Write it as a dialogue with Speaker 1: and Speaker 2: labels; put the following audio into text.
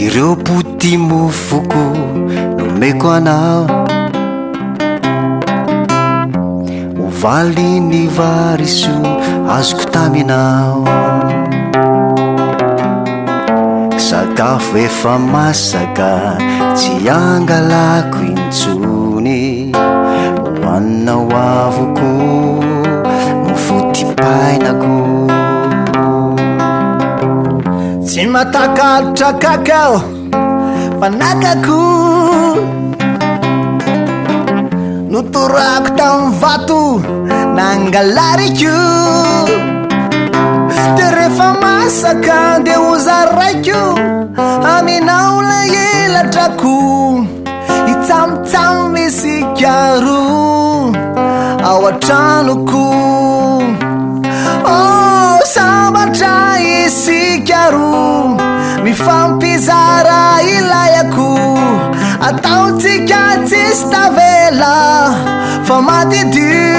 Speaker 1: Ireo poti-mofoko nomeko anao Ho valin'ny varisoa azoko taminao Sakafo efa masaka tsy angalako intsony Hohaninao avokoa mofo dipainako
Speaker 2: Tsy matakalotra kakao fa nakako Notorako tamin'ny vato nangalariko De rehefa masaka de hozaraiko Aminao ilay elatrako Hitsamitsam isika roa ao an-tranoko Oh, sambatra isika roa Mifampizara ilay akoho Ataontsika tsisy tavela Fa madidio.